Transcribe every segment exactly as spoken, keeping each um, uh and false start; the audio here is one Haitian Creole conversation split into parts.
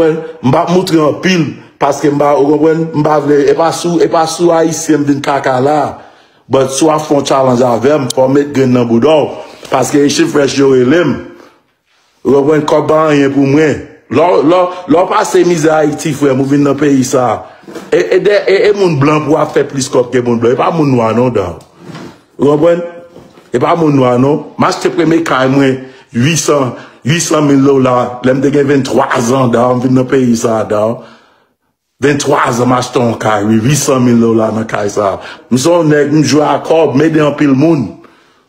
M p ap moutre anpil, paske m pa, ou konprann, m pa vle, e pa sou, e pa sou Ayisyen m vin kaka la. But si w ap fè yon challenge avè m, fò w met grenn nan bouda w, paske Haitian Fresh yo rele m. Ou konprann, kòb pa anyen pou mwen. Lè w, lè w, lè w pase mizè Ayiti, frè m, ou vin nan peyi sa. E, e, de- e, e moun blan pou w ap fè plis kòb ke moun blan. E pa moun nwa non, dan. Ou konprann? E pa moun nwa non. M achte premye kay mwen, uit san, uit san mil dola, lè m te gen venntwa zan, dan, m vin nan peyi sa, dan. Venntwa zan, m achte yon kay, wi, uit san mil dola nan kay sa. M se yon nèg, m jwe a kòb, m ede anpil moun.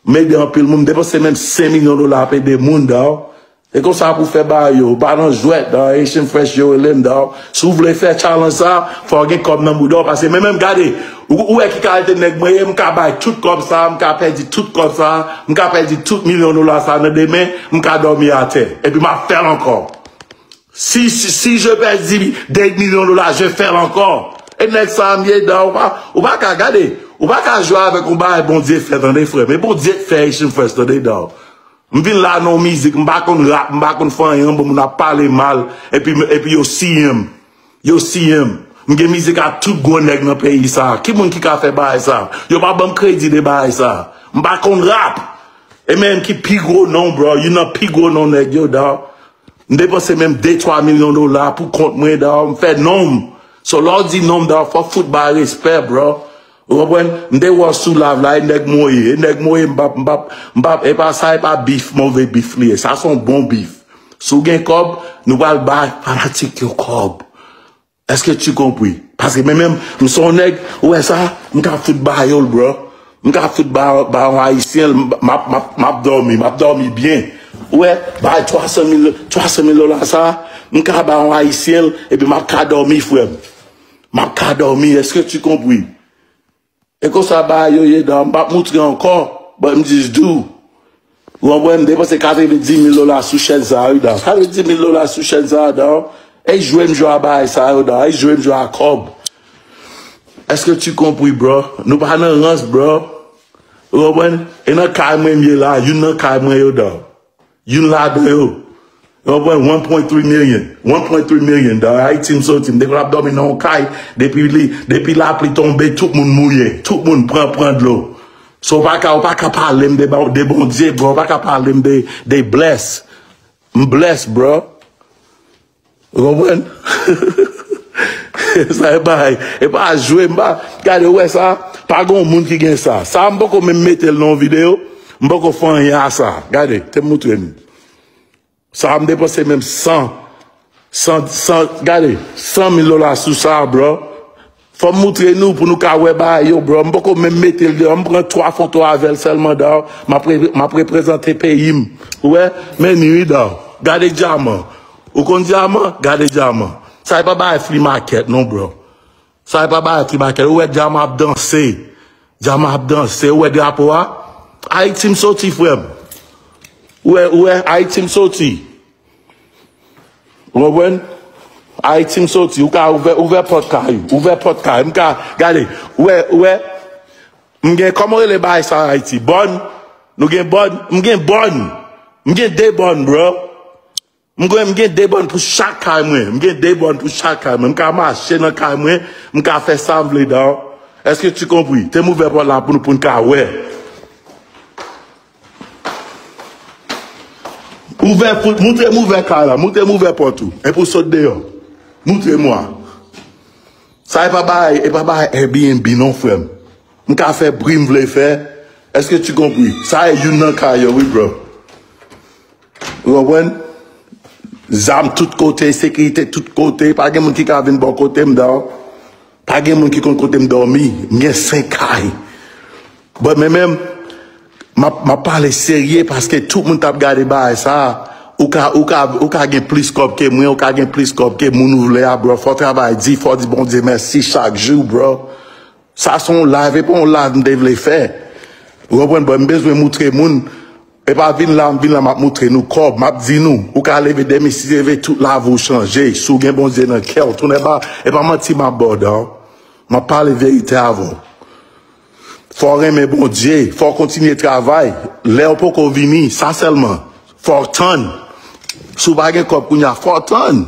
M ede anpil moun, m depanse menm senk milyon dola ap ede moun, dan. E konsa pou fè bagay yo, ou pa nan jwèt, dan, Haitian Fresh yo rele m, dan. Si w vle fè challenge sa, fò w gen kòb nan bouda w, paske men menm gade, ou, ou wè ki kalite nèg mwen ye, m ka bay tout kòb sa, m ka pèdi tout kòb sa, m ka pèdi tout milyon dola sa nan demen, m ka dòmi atè, epi m ap fè l ankò. Si, si, si je pèdi de milyon dola, je fè l ankò. E nèg sa m ye, dan, ou pa, ou pa ka gade, ou pa ka jwe avèk yon bagay Bondye fè, tande, frè m. E Bondye k fè Haitian Fresh, tande, dan. M vin la nan mizik, m pa konn rap, m pa konn fè anyen, bon, moun ap pale mal, epi, epi yo siyen m. Yo siyen m. M gen mizik ak tout gwo nèg nan peyi sa. Ki moun ki ka fè bagay sa? Yo pa ban m kredi de bagay sa. M pa konn rap. E menm ki pi gwo non, bro. Youn nan pi gwo non nèg yo, dan. M depanse menm de twa milyon dola pou kont mwen, dan. M fè non m. So, lè w di non m, dan, fò w fout bay respè, bro. Ou konprann? M te wè w sou live la, e nèg mwen w ye, e nèg mwen w ye, m p ap, m p ap, m p ap, e pa sa, e pa bif, move bif li ye. Sa se yon bon bif. Si w gen kòb, nou pral bay fanatik yo kòb. Èske tu konpri? Paske men menm, m se yon nèg, ou wè sa, m ka fout ba yo l, bro. M ka fout ba, ba yon Ayisyen l, m ap, m ap, m ap dòmi, m ap dòmi byen. Ou wè, bay twa san mil, twa san mil dola sa, m ka ba yon Ayisyen l, epi m ap ka dòmi, frè m. M ap ka dòmi, èske tu konpri? E konsa bagay yo ye, dan, m p ap moutre ankò, but m just do. Ou konprann? M depanse katrevenndis mil dola sou chèn sa, wi, dan. Katrevenndis mil dola sou chèn sa, dan. E jwe m jwe a bagay sa yo, dan. E jwe m jwe a kòb. Èske tu konpri, bro? Nou pa nan rans, bro. Ou konprann? E nan kay mwen m ye la, youn nan kay mwen yo, dan. Youn ladan yo. Yo pran one point three million. One point three million. Dan Ayiti m soti, m te konn ap dòmi nan yon kay. Depi li, depi lapli tonbe, tout moun mouye. Tout moun pran, pran dlo. So, w pa ka, w pa ka pale m de, ba- de Bondye, bro. W pa ka pale m de, de bless. M bless, bro. Ou konprann? Sa e pa, e pa jwe, m pa, gade, ou wè sa? Pa gen yon moun ki gen sa. Sa, m poko menm mete l nan yon videyo. M poko fè anyen a sa. Gade, te m moutre nou. Sa, m depanse menm san, san, san, gade, san mil dola sou sa, bro. Fò m moutre nou pou nou ka wè bagay yo, bro. M poko menm mete l deyò. M pran twa foto avè l sèlman, dawò. M ap re- m ap reprezante peyi m. Ou wè? Men ni wi, dawò. Gade dyaman. Ou konn dyaman? Gade dyaman. Sa e pa bagay flea market, non, bro. Sa e pa bagay flea market. Ou wè dyaman ap danse. Dyaman ap danse. Ou wè drapo a? Ayiti m soti, frè m. Ou wè, ou wè, Ayiti m soti. Ou konprann? Ayiti m soti. Ou ka ouvè, ouvè pòt kay ou. Ouvè pòt kay ou. M ka, gade, ou wè, ou wè, m gen, kòman rele bagay sa Ayiti? Bòn? Nou gen bòn? M gen bòn. M gen de bòn, bro. M gen, m gen de bòn pou chak kay mwen. M gen de bòn pou chak kay mwen. M ka mache nan kay mwen. M ka fè sa m vle, dawò. Èske tu konpri? Te m ouvè pòt la pou nou, pou n ka wè. Ouvè, pou- moutre m ouvè kay la, moutre m ouvè pòt ou. E pou sot deyò. Moutre mwa. Sa e pa bay, e pa bay Airbnb non, frè m. M ka fè bri m vle fè. Èske tu konpri? Sa e youn nan kay yo, wi, bro. Ou konprann? Zam tout kote, sekirite tout kote. Pa gen moun ki ka vin bò kote m, dawò. Pa gen moun ki konn kote m dòmi. M gen senk kay. But men menm, m ap, m ap pale serye paske tout moun t ap gade bagay sa. Ou ka, ou ka, ou ka gen plis kòb ke mwen, ou ka gen plis kòb ke moun ou vle a, bro. Fò w travay di, fò w di Bondye mèsi chak jou, bro. Sa se yon live, e pa yon live m te vle fè. Ou konprann, but m bezwen moutre moun. E pa vin la, m vin la, m ap moutre nou kòb, m ap di nou. Ou ka leve demen, si leve tout lavi w chanje. Si w gen Bondye nan kè w, tounen ba, e pa manti m ap ba w, dawò. M ap pale verite avè w. Fò w renmen Bondye, fò w kontinye travay. Lè w poko vini, sa sèlman. Fò w tann. Si w pa gen kòb kounye a, fò w tann.